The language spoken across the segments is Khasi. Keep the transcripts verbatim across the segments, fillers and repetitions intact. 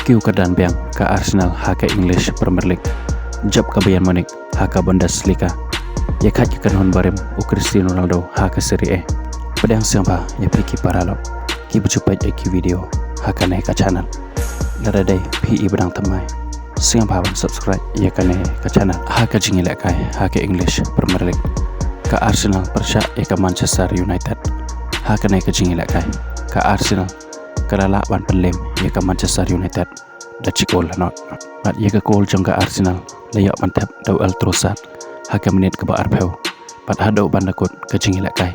Kiew kyrdan biang ka Arsenal ha ka English Premier League. Jop ka Bayern Munich ha ka Bundesliga. Ïakhaid ka kynhun barim u Cristiano Ronaldo ha ka Serie A. Pdiang sngewbha ïa phi ki paralok kiba ju peit ïa ki video ha kane ka channel. Lada dei phi iba dang thymmai, sngewbha ban subscribe ïa kane ka channel. Ha ka jingïalehkai ha ka English Premier League, ka Arsenal pyrshah ïa ka Manchester United. Ha kane ka jingïalehkai, ka Arsenal ka la lah ban pynlem ïa ka Manchester United da shi kol la nod. Bad ïa ka kol jong ka Arsenal la ïoh ban thep da u Trossard ha ka minit kaba arphew. Bad haduh ban da kut ka jingïalehkai,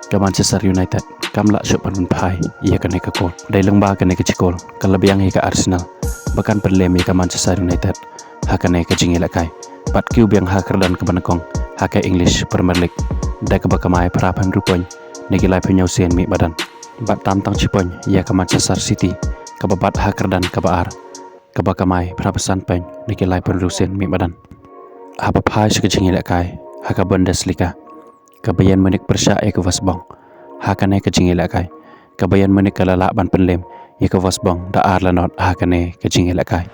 ka Manchester United kam lah shuh ban pynphai ïa kane ka kol. Dei lyngba kane ka shi kol ka la biang ïa ka Arsenal ba kan pynlem ïa ka Manchester United ha kane ka jingïalehkai. Bad kiew biang ha kyrdan kaba nyngkong ha ka English Premier League da kaba kamai phra phew hynriew point na ki laiphew hynñiew sien mih madan. Bad tam tang shi point ïa ka Manchester City kaba bat ha kyrdan kaba ar, kaba kamai phra phew san point na ki laiphew hynriew sien mih madan. Haba phai sha ka jingïalehkai ha ka Bundesliga, ka Bayern Munich pyrshah ïa ka Wolfsburg ha kane ka jingïalehkai. Ka Bayern Munich ka la lah ban pynlem ïa ka Wolfsburg da ar la nod ha kane ka jingïalehkai.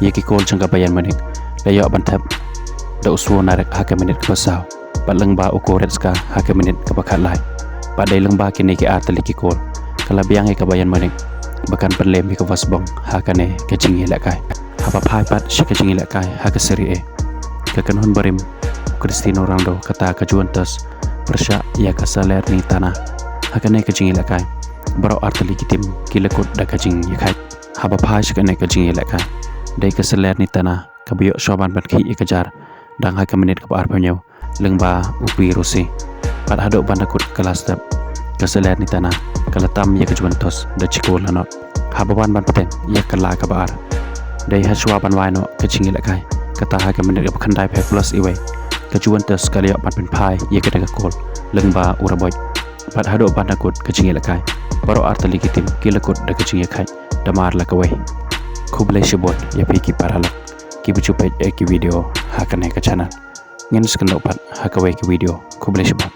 Ïa ki kol jong ka Bayern Munich la ïoh ban thep da u Swo Narek ha ka minit kaba saw, bad lyngba u Goretzka ha ka minit kaba khatlai. Bad dei lyngba kine ki ar tylli ki kol ka la biang ïa ka Bayern Munich ba kan pynlem ïa ka Wolfsburg ha kane ka jingïalehkai. Haba phai pat sha ka jingïalehkai ha ka Serie A, ka kynhun barim u Cristiano Ronaldo kata ka Juventus pyrshah ïa ka Salernitana. Ha kane ka jingïalehkai, baroh ar tylli ki tim ki la kut da ka jingïakhaid. Haba phai sha kane ka jingïalehkai, dei ka Salernitana kaba ïoh shuwa ban pynkhih ïa ka jar dang ha ka minit kaba arphew hynñiew lyngba u Pierosi. Bad haduh ban da kut ka la step, ka Salernitana ka la tam ïa ka Juventus da shi kol la nod. Haba wan ban bteng ïa ka la kaba ar, dei ha shuwa ban wai noh ka jingïalehkai, kata ha ka minit kaba khyndaiphew plus iwei, ka Juventus ka la ïoh ban pynphai ïa kane ka kol lyngba u Rebic. Bad haduh ban da kut ka jingïalehkai, baroh ar tylli ki tim ki la kut da ka jingïakhaid da mar la kawei. Khublei shibun ïa phi ki paralok kiba ju peit ïa ki video ha kane ka channel. Ngin sa ïakynduh pat ha kawei ka video. Khublei shibun.